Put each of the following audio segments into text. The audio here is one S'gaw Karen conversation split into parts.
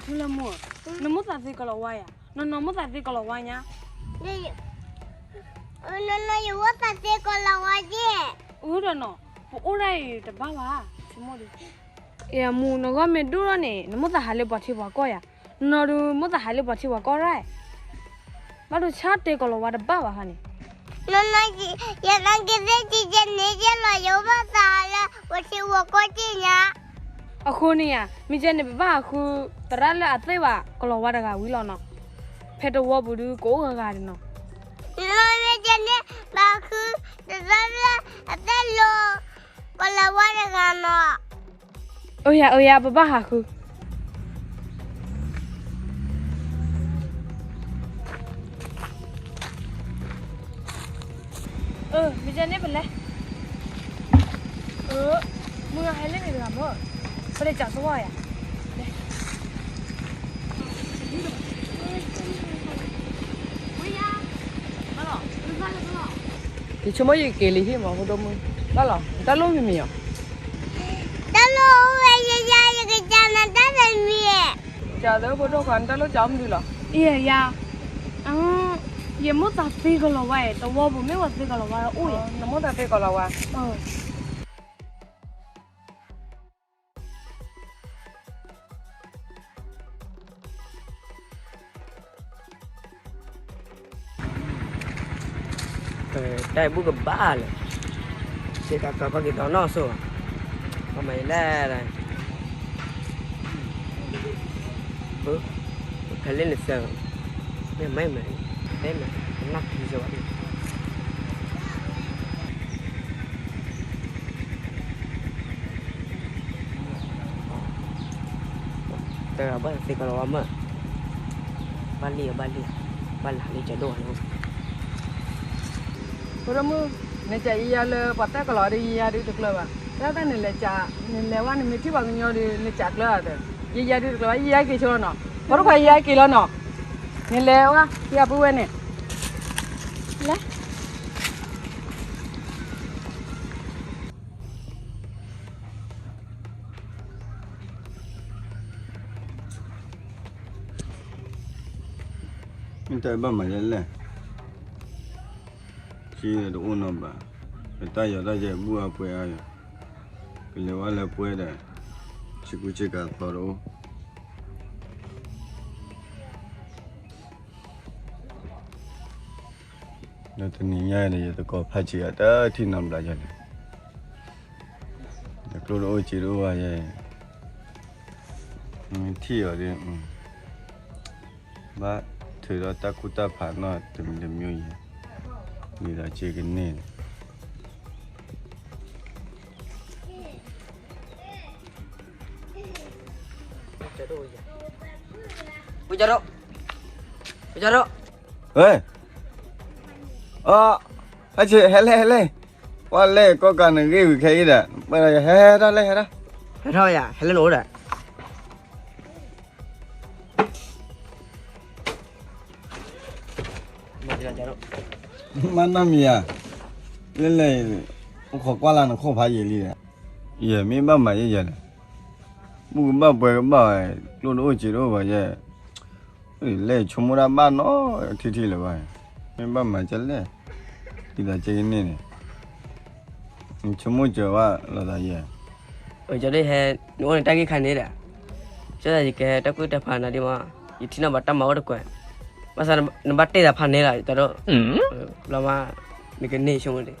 မုၢ်လၢမုၢ်, နမိၣ်သးသ့ကီၤလၤဝါယၤ, နီၢ်နီၢ်မိၣ်သးသ့ကီၤလၤဝါညါ, နီၢ်နီၢ်ယမိၣ်သးသ့ကီၤလၤဝါယဲ, အၢဒီးနီၤ, ပအိၣ်ဒၣ်အံၤတဘၣ်ဘၣ်, ဆိကမိၣ်ဒီး အ့ၣ် အမူ နဂီၢ်မ့ၢ်ဒိၣ်ထီၣ်န့ၣ် နမိၣ်သးဟးလၢပှၤထံပှၤကီၢ်ယၤ, နီၢ်နီၢ်ဒုးမိၣ်သးဟးလၢပှၤထံပှၤကီၢ်ရၣ်, ဘၣ်ဒိဆါတဲကီၤလၤဝါတဘၣ်ဘၣ်ခါန့ၣ်, နီၢ်နီၢ်, ယနာ်က့ၤသ့ၣ်ကကဲန့ၣ်ယဲလီၤ ယမိၣ်သးဟးလၢပှၤထံပှၤကီၢ်က့ညါ, အဃိန့ၣ်ယၤ မ့ၢ်ကဲန့ၣ် ပဘၣ်ဟးဃု သရၣ်လၢအသ့ၣ်ဘၣ်ကီၤလၤဝါတဂၤဝံၤလီၤနီၤ, ဖဲတဝီပူၤဒုးကအိၣ်ဂၤဂၤန့ၣ်နီၤ, နီၢ်နီၢ်မ့ၢ်ကဲန့ၣ် ဘၣ်ဃု သရၣ်လၢအသ့ၣ်လိာ် ကီၤလၤဝါတဂၤနီၤ, အၢယၤ အၢယၤ ပဘၣ်ဟးဃု အၢ မ့ၢ်ကဲန့ၣ်ပလဲၤ, အၢ မုၢ်ဂၤဟဲလၢန့ၣ်တဂၤမ့ၢ်, ပလဲၤကးသဝီယၤ, ယဆိကမိၣ်ယက့ၤလံဟံၣ်မး ဖိဒိၣ်မုၣ်, ဘၣ်လီၤ တၢ်လိၣ်မံၤမံၤအီၤ, တၢ်လိၣ်အိၣ်ဝဲယဲယၤ ယကစၢ်နတၢ်တမံၤ, ကးသၢဖိဒိၣ်ခွါ နတၢ်လိၣ်ကးမနုၤလီၤ, ယဲယၤ ယမိၣ်သးသ့ကီၤလၤဝါအံၤ တဝီပူၤမ့ၢ်ဝဲသ့ကီၤလၤဝါအိၣ်ယၤ, နမိၣ်သးသ့ကီၤလၤဝါ, တၢ်အံၤဘူၣ်ကဘၣ်လၢၤ, စ့ကၤကီၤဖီက့ၤဒီးနီၢ်ဆိ, ပမၤယလဲၣ်, ဖဲလၢနစၢၤ, မ့ၢ်မၤမၤ, ဖဲမၤနၢ်ကံၤစၢၤဝဲ တဂၤဘၣ်သ့ကီၤလၤဝါမး, ဘၣ်လံအီၤဘၣ်လံ, ဘၣ်လၢလံကဒိၣ်လီၤ, ဖိဒိၣ်မုၣ်, နစံးယဲယၤလၢပှၤတဲကီၤလၤဝါဒီး ယဲယၤဒုးတကျၢၤဘၣ်, တၢ်သ့ၣ်နလဲၤကး, နလဲၤဝဲ နမ့ၢ်ထံၣ်ပှၤကညီဒီး နကးကျၢၤအီၤဒီး, ယဲယၤဒုးတကျၢၤဘၣ် ယဲယၤက့ၤဆိလီၤနီၤ, ဖိဒိၣ်ခွါယဲယၤက့ၤလီၤနီၤ, နလဲၤဝဲ ယပုၢ်ဝဲၢ်န့ၣ်, လဲၤ မ့ၢ်တၢ်ဘၣ်မၤလဲၣ်လဲၣ်, စ့တအိၣ်နီဘၣ်, ပတၢ်ယီၤတၢ်ယဲဘူၣ်အပှဲၤအါယီၤ, ကလဲၤဝဲလၢပှဲၤဒီး, ဆ့ကူဆ့ကၤသီတအိၣ် ဒီးတနံၤညါဒီး ယသကိးဖးဆံးအတၢ်ထံၣ်နီတဘျီယၤန့ၣ်, ယကျိၣ်တအိၣ်စ့တအိၣ်ဘၣ်ယဲ, မ့ၢ်ထံၣ်အီၤဒီး, ဘၣ်ထုးဒီးတၢ်ကူၣ်တၢ်ဖးနီတမံၤတမံၤယဲ, ဒ်သိးစ့ကန့ၢ်န့ၣ် ပကဒိၣ်, ပကဒိၣ်, ဝဲ, အ, ဟဲဆ့ ဟဲလဲၣ် ဟဲလဲၣ်, ပှၤလဲၣ် ကီၢ်ကးနဂ့ၢ်ဝံၤခဲအံၤဒီး ပှဲၤဒီး ဟဲ ဟဲထီၣ်လဲၣ် ဟဲထီၣ်, ဟဲထီၣ်ယၤ ဟဲလၢနအိၣ်ဒီး မၤနီၢ်မံၤယၤ, လဲၣ်လဲၣ်, အိၣ်ခိးကွၢ်လၢနခိၣ်ဖးယံာ်လံဒီး, ယမ့ၢ်ဘၣ်မၤယဲယၤဒီး, ဘူၣ်ကဘၣ်ပှဲၤကဘၣ်, ကျိၣ်တအိၣ်စ့တအိၣ်ဘၣ်ယဲ, လဲၤဆိကမိၣ်တၢ်ဘၣ်နီထံထံလၢၤဘၣ်, မ့ၢ်ဘၣ်မၤကလဲၣ်, ဒ်သိးကန့ၢ်န့ၣ်, နဆိကမိၣ်စၢၤဘၣ်လိာ်သးယဲ, ကဒိၣ်ဟဲ, နအိၣ်န့ၣ်တၢ်ဂ့ၢ်ခါန့ၣ်ဒီး, ကဒိၣ်ယကဟဲတၢ်ကူၣ်တၢ်ဖးနၤဒ်မး, ယထံၣ်နီၣ်ဘၣ်တၢ်မၤအိၣ်တကွဲး, ဘၣ်ဆၣ်နဘၣ်တဲသးဖးန့ၣ်လီၤ ကဒိၣ်, ဘျီမး, နကန့ၢ်ဆိကမိၣ်န့ၣ် ဒီး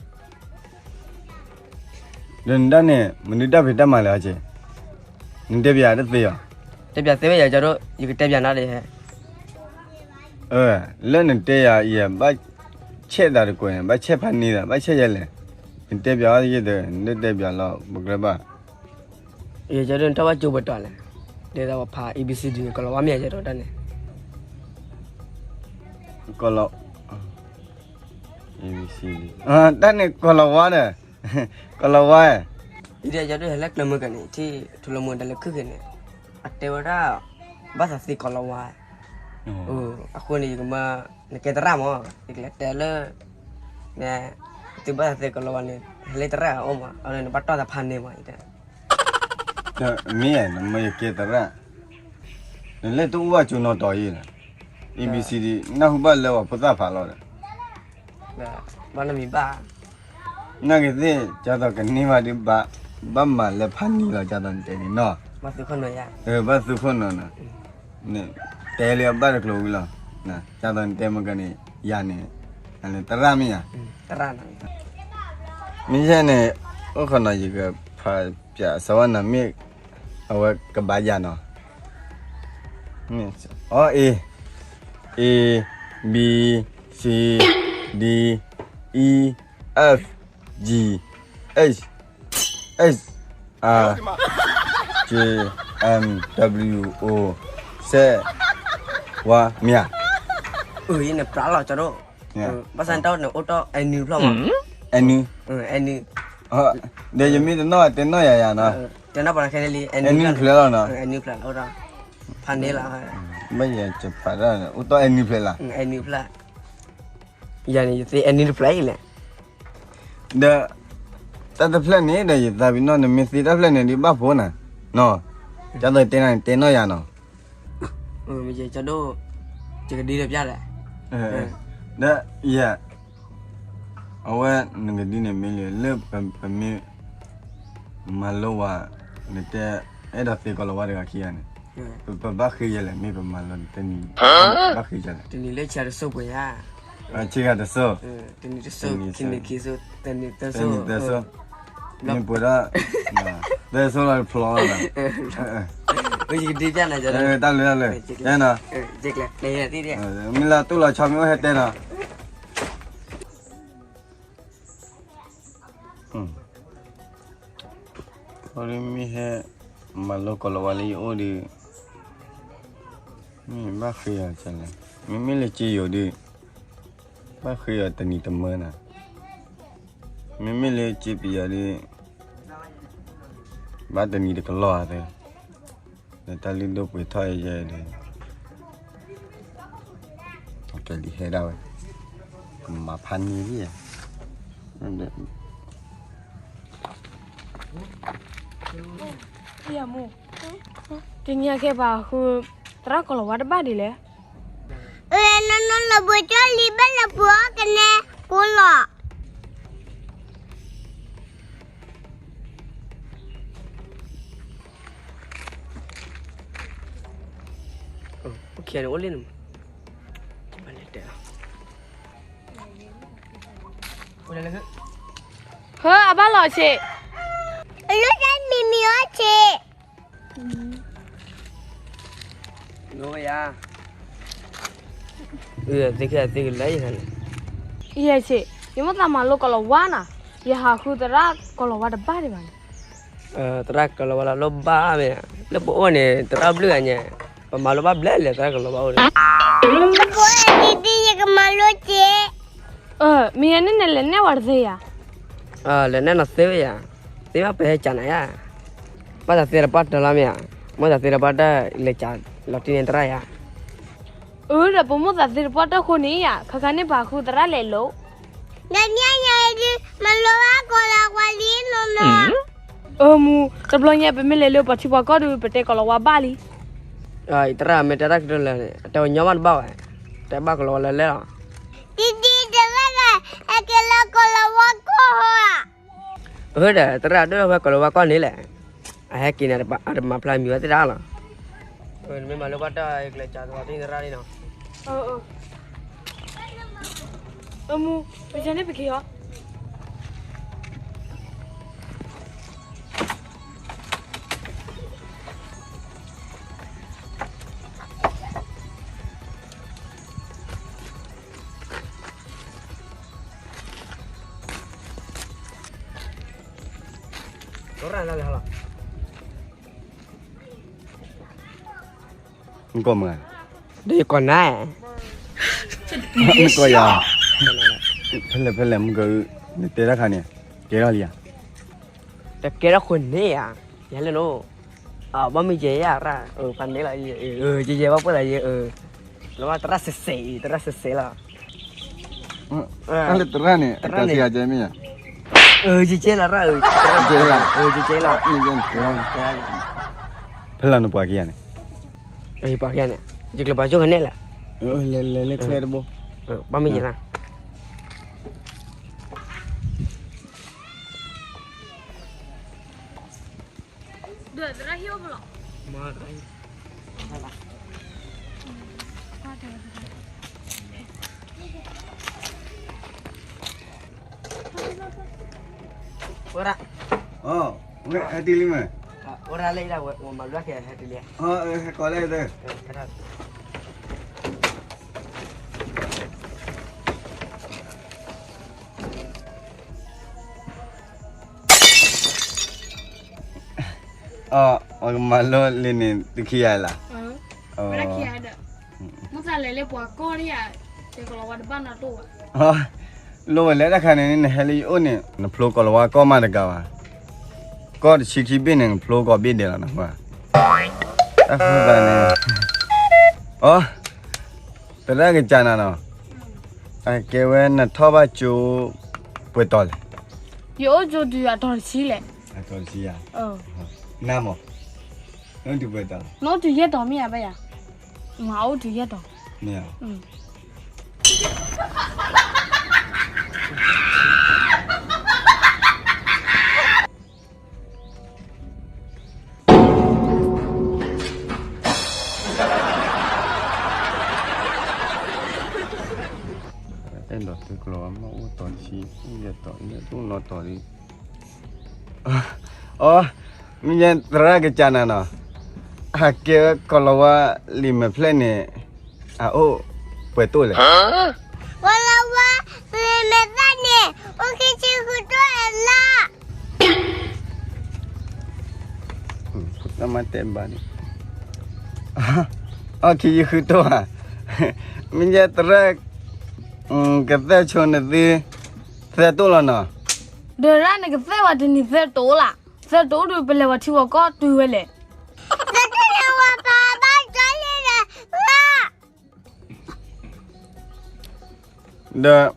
နတၢ်န့ၣ် မနုၤတၢ်ဖံးတၢ်မၤလဲၣ်အီၤက့, နတဲပၠးတသ့ဘၣ်, တဲပၠးသ့ဝဲယၤကဒိၣ် ယကတဲပၠးနၤဒီးဟဲ, လၢနတဲယၤ ယဘၣ်ဆဲးသးတကွဲးန့ၣ် ဘၣ်ဆဲးဖးန့ၢ်သး ဘၣ်ဆဲးယဲလဲၣ်, နတဲပၠးအီၤယဲဒီး နတတဲပၠးလီၤ ပကြၢးဘၣ်, ယကဒိၣ်နတၢ်ဘၣ်ကၠိပတီၢ်လဲၣ်, ဒ်သိးပဖး A B C D န့ၣ် ကီၤလၤဝါမ့ၢ်ယၤကဒိၣ်တၢ်န့ၣ် ကီၤလၤ, တၢ်န့ၣ်ကီၤလၤဝါဒီး, ကီၤလၤဝါ, ယဒ်ယဒိၣ်ဟဲလၢကျဲမုၢ်ကန့ၣ် ထံၣ်ထူလၢမူတၢ်လၢခုၣ်က့ၤန့ၣ်, အတဲဝဲဒၣ်, ဘၣ်သးသ့ကီၤလၤဝါ, အဃိန့ၣ် ယကမၢ, နကဲသရၣ်မး, ယကလဲၤတဲလၢ, န့ၣ်, သုဘၣ်သးသ့ကီၤလၤဝါန့ၣ် ဟဲလၢသရၣ်အအိၣ်မး အဝဲန့ၣ် နဘၣ်တီၢ်သးဖးန့ၢ်မး ယတဲ မ့ၢ်နမၢယကဲသရၣ်, နလဲၤတအိၣ်ဘၣ်ကၠိနီတီၤယံၤန့ၣ်, A B C D နၢ်ဟူဘၣ်လၢပှၤဖိသၣ်ဖးလီၤဒီး, ဘၣ်နမံၤဘၣ်, နာ်က့ၤသ့ၣ် ကၢ်သိးကန့ၢ်ဘၣ်ဒုးဘၣ်, ဘၣ်မၤလၢဖးနံၤလီၤ ကၢ်သိးနတဲန့ၣ်နီၤ, ဘၣ်သူခိၣ်နီၤ, ဘၣ်သူခိၣ်နီၤနီၤ, နတဲလၢအဘၣ်တကျိၤဝံၤလီၤ, ကၢ်သိးနတဲမကန့ၣ် ယၤန့ၣ်, သရၣ်မ့ၢ်ယၤ မ့ၢ်ယဲန့ၣ်, အိၣ်ခိးနီၤ ယကဖးပၠးစဝါနၤမ့ၢ်, အဝဲကဘၣ်ယၤနီၤ, အ A, A, B, C, D, E, F, G, H, H, I, J, M, W, O, Z, Y မ့ၢ်ဧါ, အၢ ယနပြးလီၤကၠီဒိၣ်, ဘၣ်ဆၣ်တၢ်နအိၣ်တီၢ် N ဖျၢၣ်မး, N, N, ဒီးယမ့ၢ်တနီၣ်တဲနီၣ်ယၤယၤနီၤ, တဲနီၣ်ပှၤခဲလၢာ်လံ N ဖျၢၣ်လီၤနီၤ, N ဖျၢၣ်လီၤ, ဖးန့ၢ်လီၤ, ဘၣ်ယကဖးဒၣ်အိၣ်တီၢ် N ဖျၢၣ်လီၤ, N ဖျၢၣ်, ယၤန့ၣ် ယသ့ N တဖျၢၣ်အံၤလဲၣ်, ဒီး တၢ်တဖျၢၣ်န့ၣ်ဒီးယသးပ့ၤနီၣ် နမ့ၢ်သ့တၢ်ဖျၢၣ်န့ၣ်ဒုးဘၣ်ဖိနၤ, နီၤ, ကၢ်သိးတဲနၤန့ၣ် တဲနီၣ်ယၤနီၤ, မ့ၢ်ကၠီဒိၣ်, ယကဒုးဒီးပျၢ်လဲၣ်, ဒီးယၤ, အဝဲနကဒုးန့ၣ်မ့ၢ်လၢ လၢပမ့ၢ် မၤလိဝဲ, နတဲ အဲၣ်ဒိးသ့ကိးလၤဝါတဂၤခံဂၤန့ၣ်, ပဘၣ်ဃ့ယဲလဲၣ် မ့ၢ်ပမၤလိတနံၤ, ဘၣ်ဃ့ယဲလဲၣ်, တနံၤလၢဆံတစိၢ်ပှဲၤဧါ, ဆံဂၤတစိၢ်, တနံၤတစိၢ်, ခံနံၤခံစိၢ်, တနံၤသၢစိၢ်, သၢစိၢ်, မ့ၢ်ပှဲၤဒီး, သၢစိၢ်လီၤတဖျီလီၤ, ယကဒုးပျၢ်နၤ, တၢ်လၢတၢ်လၢ, မ့ၢ်လၢတူၢ်လီၤဆီမ့ၢ်အိၣ်ဟဲတဲနီၤ အီၤဒ်မ့ၢ်ဟဲ မၤလိကိးလၤဝါလၢယအိၣ်ဒီး, မ့ၢ်ဘၣ်ဃ့အီၤလဲၣ်, မ့မ့ၢ်လၢက့ယိၤဒီး, ဘၣ်ဃ့အီၤတနံၤတမၢနၤ, မ့မ့ၢ်လၢက့ပယီၤဒီး, ဘၣ်တနံၤတကလီၢ်သၢ, ဒီးတၢ်လုၢ်ဒိၣ်ပှ့ၤထီၣ်ယဲဒီး ကဲလံဟဲဒၣ်ဝဲ, ကမၤဖးန့ၢ်လံ, တနံၤအကဲပှၤဃု, သရၣ်ကိးလီၤဝါတဘၣ်ဒ်လဲၣ်, နီၢ်နီၢ်လၢပှဲၤကၠီလံ ဘၣ်လၢပှဲၤအီၣ်ကနဲကိးလီၤ. ဟၢ အဘၣ်လီၤဆံး, အလၢတၢ်မံၤမံၤအီၣ်ဆံး, ယဲဆံး, ယမိၣ်သးမၤလိကိးလီၤဝါနၤ, ယဟးဃုသရၣ်ကိးလီၤဝါတဘၣ်ဒံးဘၣ်န့ၣ်, သရၣ်ကိးလီၤဝါလၢလိၣ်ဘၣ်မ့ၢ်, လၢပအိၣ်န့ၣ် သရၣ်ဘျုးဂၤညါ, ပမၤလိဘၣ်ဘျဲၣ်လဲၣ် သရၣ်ကိးလီၤဝါအိၣ်ဒီး, ပအိၣ်ဒ်ယကမၤလိက့, မ့ၢ်ယဲန့ၣ်နလဲၤနဲၣ်ဝဲတသ့ဧါ, လဲၤနဲၣ်နီၤသ့ဝဲယၤ, သ့ဘၣ်ပဟဲကးနၤယၤ, ဘၣ်သးသ့တပှၢ်တၢၢ်လီၤမ့ၢ်ဧါ, ဘၣ်သးသ့တပှၢ်တၢၢ် လဲၤကးလီၤတံၢ်န့ၢ်သရၣ်ယၤ အၢ ဒီးပမိၢ်သးသ့တပှၢ်တၢၢ်ဃိန့ၣ်ယၤ ခါခါန့ၣ်ပှၤဃုသရၣ်လဲၤလိာ်, ဒီးမ့ၢ်ယၤဒုး မၤလိဘၣ်ကိးလီၤဝါလံနီၢ်နီၢ်, အၢမူ, တဘျီညါပမ့ၢ်လဲၤလၢပှၤထံပှၤကီၢ်ဒုး ပတဲကိးလီၤဝါဘၣ်လံ, သရၣ်မ့ၢ်တဲတၢ်ကတၢၢ်လၢာ်န့ၣ် အတဲဝဲညီမးတဘၣ်ဝဲ, တဲဘၣ်ကိးလီၤဝါလၢလဲၣ်လီၤ, ဒ်ဒ်တရၣ်ဂၤ ဟဲက့ၤလၢကိးလီၤဝါကီၢ်ဧါ အၢ ဒီး သရၣ်ဒိၣ်ဝဲကိးလီၤဝါကီၢ်န့ၣ်လဲၣ်, အဟဲက့ၤန့ၣ် အတမၤဖျါမံၤဝဲသ့ၣ်တၢ်လီၤ, နမ့ၢ်မၤလိဘၣ်တၢ် ကလဲၤကးသရၣ်န့ၣ်နီၤ, အၢမူ, ပကန့ၣ်ပက့ၤအီၤ မ့ၢ်ကီၢ်မုၢ်ဧါ, ဒီးယကီၢ်နၤ, မ့ၢ်ကီၢ်ယၤ, ဖဲလဲၣ်ဖဲလဲၣ် မ့ၢ်ကီၢ်, နတဲတၢ်ခါန့ၣ်, ကဲထီၣ်လံဧါ, တကဲထီၣ်ဃိန့ၣ်ဧါ, ယဟဲလၢနအိၣ်, ဘၣ်မ့ၢ်ယဲယၤရၣ်, ဖးန့ၢ်လီၤ, ယဲယဲဘၣ်ပှၢ်သးယဲ, လၢဘၣ်သရၣ်စဲးစဲးအံၤ သရၣ်စဲးစဲးလီၤ တၢ်လၢသရၣ်န့ၣ် သရၣ်န့ၣ် ယကဲမ့ၢ်ဧါ, ယကဲလီၤရၣ်, ယကဲလီၤ, ဖဲလၢနပှၤက့ၤယၤန့ၣ်, ပှၤန့ၣ် ယကျဲၤပာ်ကၠိခဲန့ၣ်လဲၣ်, လဲၤလဲၤလၢချၢတဘိ, ပှၤမ့ၢ်ယဲလၢ အိၣ်ရၣ်, အိၣ်ရၣ်လၢအံၤဒၣ်ဝဲ, မၤဘျါကဲဟဲတုၤလံ, ဟဲကိးလၢအံၤ, အကမၤလိလံန့ၣ် သုခံဂၤလီၤ, မ့ၢ်သးလဲၤလၢပှၤကီၢ်ဒ်ယၤ, တဲကလီၤဝါတဘၣ်နီတအိၣ်ဘၣ်, လိၣ်ဝဲလဲၣ်တခါန့ၣ် နဟဲလၢယအိၣ်န့ၣ် နဖျိကီးလီၤဝါကီၢ်မးတဂၤဘၣ်, ကီၢ်တဆံခံဘ့ၣ်န့ၣ် နဖျိကီးဘ့ၣ်ဒဲးလီၤနကွၢ်, တၢ်ဃိသးန့ၣ်, အိ သရၣ်ကစၢ်နၤနီၤ, အကဲဝဲနထီၣ်ဘၣ်ကၠိ ပှဲၤတီၤလဲၣ်, ယအိၣ်ကၠိတုၤအတီၤတဆံလဲၣ်, နမ့ၢ်, နအိၣ်တုၤပှဲၤတီၤ, နအိၣ်တုၤယဲၢ်တီၤမ့ၢ်ဧါဘၣ်ယၤ, မ့ၢ်အိၣ်တုၤယဲၢ်တီၤ, မ့ၢ် အဲၣ်ဒိးသုကလီၤမ့ၢ်အိၣ်တီၤဆံ အိၣ်ယဲၢ်တီၤ အိၣ်နီတီၤလံ, အိ မ့ၢ်ယဲသရၣ်ကစၢ်နၤနီၤ, အကဲဝဲကီးလီၤဝါလံာ်မဲာ်ဖျၢၣ်န့ၣ် အအိၣ်ပှဲၤတိၢ်လဲၣ်, ကီးလီၤဝါလံာ်မဲာ်ဖျၢၣ်န့ၣ် အိၣ်ခံဆံဃုတိၢ်လီၤ. ဖိသၣ်မါတဲဘၣ်န့ၣ်, အီၣ်ခံဆံဃုတိၢ်ဧါ, မ့ၢ်ယဲသရၣ်, ကသဲၣ်ဆိနသု, သၢတိၢ်လီၤနီၤ, ဒီးရၣ်နကသဲၣ်ဝဲတနံၤသၢတိၢ်လီၤ, သၢတိၢ်ဒုးပလဲၤဝဲထံဝဲကီၢ်တုၤဝဲလဲၣ်, သၢတိၢ်န့ၣ်ဝဲပဘၣ်ကၠီလံဒီး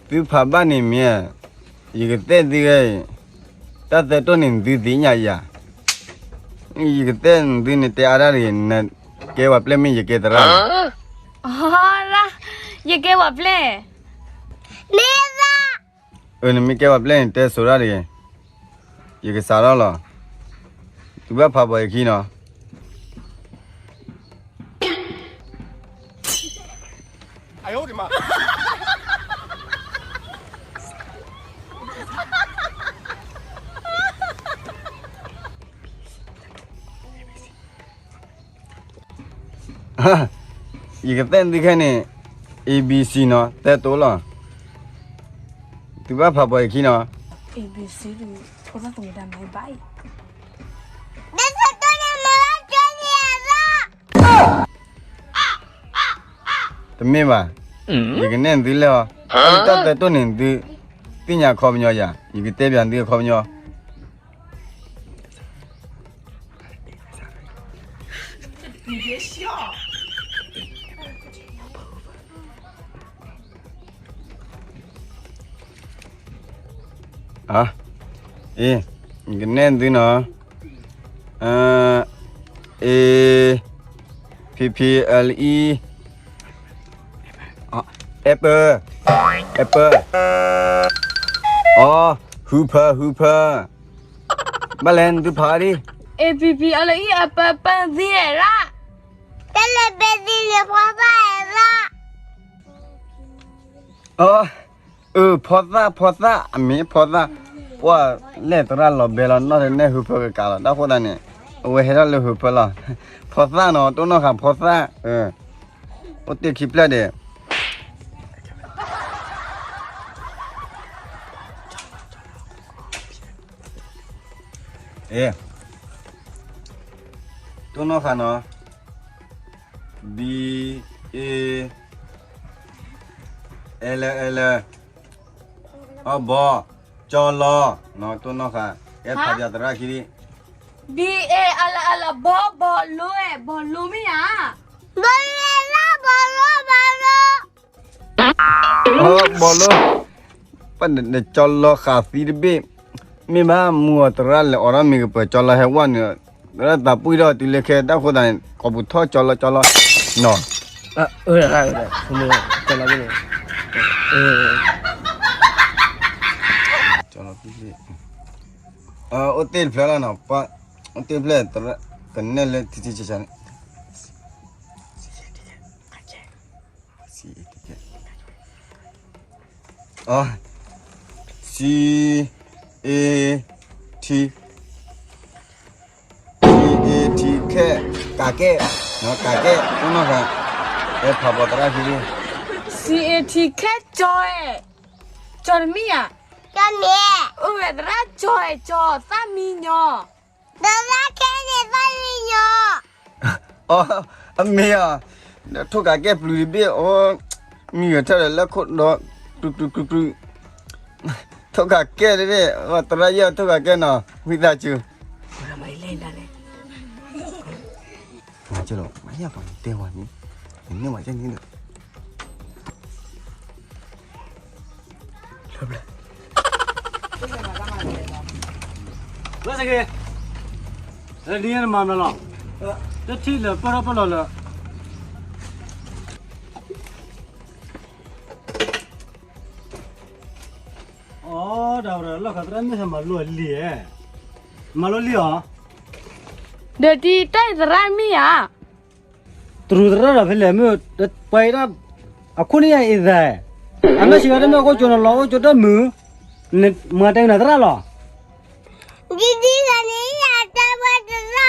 ဒီး သုဖးဘၣ်န့ၣ်မ့ၢ်, ယကသဲၣ်သုဂ့ၤ, တၢ်သၢတိၢ်န့ၣ်သုသ့ၣ်ညါယၤ, ယကသဲၣ်သုန့ၣ်တဲအါဒၣ်တဂ့ၤ, နကဲဝဲပျဲၢ်မ့ၢ်ယကဲသရၣ်, အရၣ်, ယကဲဝဲပျဲၢ်, မ့ၢ်သၣ် အၢ နမ့ၢ်ကဲဝဲပျဲၢ်န့ၣ် တဲစိၤဒၣ်တဂ့ၤ, ယကစးထီၣ်လီၤ, သုဘၣ်ဖးဘီယခံနီၤ. ယကသဲၣ်သုခဲန့ၣ် A B C နီၤ, သၢတိၢ်လီၤ, သုဘၣ်ဖးဘီယခံနီၤ. A B C ဖိသၣ်သမူဒါမ့ၢ်ဘၣ်အံၤ, တမ့ၢ်ဘၣ်, ယကနဲၣ်သုလဲၣ်အီၤ, တၢ်သၢတိၢ်န့ၣ်သုသ့ၣ်ညါအခီပညီယၤ, ယကတဲပျးသုအခီပညီ. အ့ ယကနဲၣ်သုနီၤ, A, P P L E, apple, apple, အီ ဟူဖၢ ဟူဖၢ, ဘၣ်လဲၣ်နသုဖးဒံး, A P P L E apple ပၢၢ်သံလဲၣ်ရၣ်, တလဲၤဘဲသံလၢဖီသၣ်လဲၣ်ရၣ်, အၢ ဖီသၣ် ဖီသၣ် အမ့ၢ်ဖီသၣ်, ပှၤလဲၤသရၣ်လီၤဘဲလီၤနီၢ်တနဲၣ်ဟူဖၢကကးလီၤ, တၢ်ဃိသတးန့ၣ် အဝဲဟဲထီၣ်လၢဟူဖၢလီၤ, ဖီသၣ်နီၤ တိၢ်နီၣ်ဃာ်ဖီသၣ်, အိၣ်တ့ၢ်ခံဖျၢၣ်ဒံး အ့ တိၢ်နီၣ်ဃာ်နီၤ, B A L L, အီ ဘီ, ကၠီလီ, တိၢ်နီၣ်ဃာ်, ကဲဖးပၠးသရၣ်ခံလံ, B A L L ဘီ ဘီလိ, ဘီလိမ့ၢ်ဧါ, ဘီလိလၢ ဘီလိ ဘီလိ ဘီလိ, ပှၤနကၠီလီဃာ်သံတဘ့ၣ်, မ့ၢ်ဘၣ်မူအီၤသရၣ်လဲၤအိးထီၣ်မ့ၤကပၢၤကၠီလီဟဲဝဲန့ၣ်, သရၣ်သးပှံၢ်ဒီးတုၤလၢခဲတၢ်ဃိသးန့ၣ် ကိာ်ပူၤထီၣ်ကၠီလီၤကၠီလီၤနီၤ. အိၣ်တ့ၢ်တဖျၢၣ်လီၤနီၤ, အိၣ်တ့ၢ်တဖျၢၣ် ကနဲၣ်လၢထံထံဆးဆးန့ၣ် C A T ခဲ ကးကဲၣ်, ကးကဲၣ်, အိၣ်နီၢ်ဃာ်, ဖးဘီသရၣ်ခံလံ. C A T ခဲ ကၠီဧဲ, ကၠီတမ့ၢ်ဧါ, အိၣ်ဝဲသရၣ်ကၠီဧဲ ကၠီသၣ်မံညီ, သရၣ်ခဲန့ၣ်သၣ်မံညီ. အမ့ၢ်ဧါ, ထိၣ်ကးကဲၣ်ပျုၤတဘ့ၣ်, မံဂဲၤထၢၣ်ဒီးလၢခိၣ်ဒီး ကျူကျူကျူကျူ, ထိၣ်ကးကဲၣ်တဘ့ၣ်, သရၣ်ယဲၢ်ထိၣ်ကးကဲၣ်နီၤ ဝံသးစူၤ မၤကလီၤ မၤယၢ်ပှၤန့ၣ်တဲဝဲန့ၣ်, နန့ၢ်ဝဲကဲန့ၣ်ဒီး လၢစက့, လၢဒ်ယဲနမၤမနုၤလီၤ, တထံၣ်လၢပၢၢ်ထီၣ်ပၢၢ်လီၤလၢ အီ တၢ်ဝဲလီၢ်ခးသရၣ်မ့ၢ်ဟဲမၤလိလံဧါ, မၤလိလံဧါ, ဒီးတံၤတၢ်အံၤသရၣ်မ့ၢ်ဧါ, တရူးသရၣ်ဒီးဖဲလဲၣ်မ့ၢ်, ပှၤအံၤဒၣ်, အခိၣ်န့ၣ်ယအံၤသး, အနီၢ်ဆံးဂၤတမ့ၢ်အိၣ်ကၠိနီၤလီၤ အိၣ်ကၠိတၢ်မုာ်, မၤတဲနၤသရၣ်လီၤ. ဒ်ဒ်ဂၤန့ၣ်ယတဲဝဲသရၣ် လ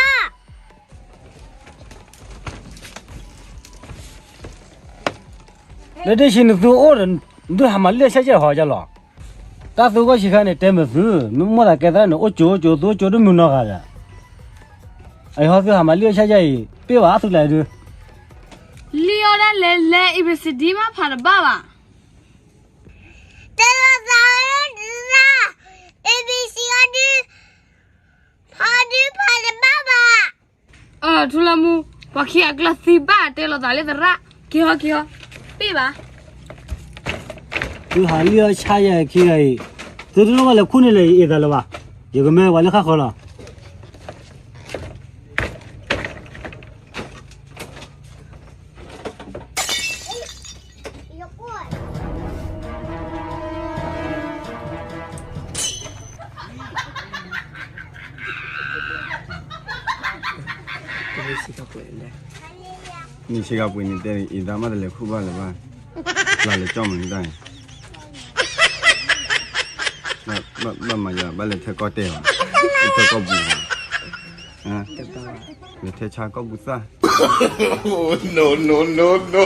ၢဒ့ၣ်ဆံနသုအိၣ်ဒီး, ဒုးဟးမၤလၢဆဲးကဲးဟီကလီၤ. တၢ်သုဂီၢ်ဆံးခါန့ၣ် တဲမ့ၢ်သု, မ့ၢ်မိၢ်သးကဲသးန့ၣ် အိၣ်ကၠိအိၣ်ကၠိ သုအိၣ်ကၠိတမုာ်နီတဂၤဒီး, အဟီသုဟးမၤလၢဆဲးကဲးအံၤ ပ့ၢ်ဘၣ်သုကျဲဒုး, လံအီၣ်ဒၣ်လဲာ်လဲာ် A B C D မ့ၢ်ဖးတဘၣ်ဘၣ်. တဲလိာ်သးလၢသရၣ်, A B C D အီၤဒုး, ဖးဒုးဖးတဘၣ်ဘၣ်. ထူလၢမူ, ပှၤခံဂၤအကျါသံဘၣ် တဲလိာ်သးလၢသရၣ်, က့ၤဟီက့ၤဟီ, ပ့ၢ်ဘၣ်. သုဟးလံအီၣ်ဆါယဲခံဂၤအံၤ, သုတလိၣ်ဘၣ်လဲၤခူၣ်န့ၢ်လၢယအ့ၣ်သးလၢၤဘၣ်, ယကမၤပှၤလၢဃၣ်ဃၢၤလီၤ. နံၣ်ဆံးကပှ့ၤန့ၣ်တဲ အ့ၣ်သးမးတလဲၤခူၣ်ဘၣ်လၢၤဘၣ်, ပျၢ်လဲၤကၠီၣ်မနုၤတၢ်န့ၣ်, ဘၣ်မၤယၤ ဘၣ်လဲၤထဲကီၢ်တဲာ်ဘၣ်, ထဲကီၢ်ပူၤဘၣ်, လဲၤထဲဆါကီၢ်ပူၤသၣ်. No, no, no, no.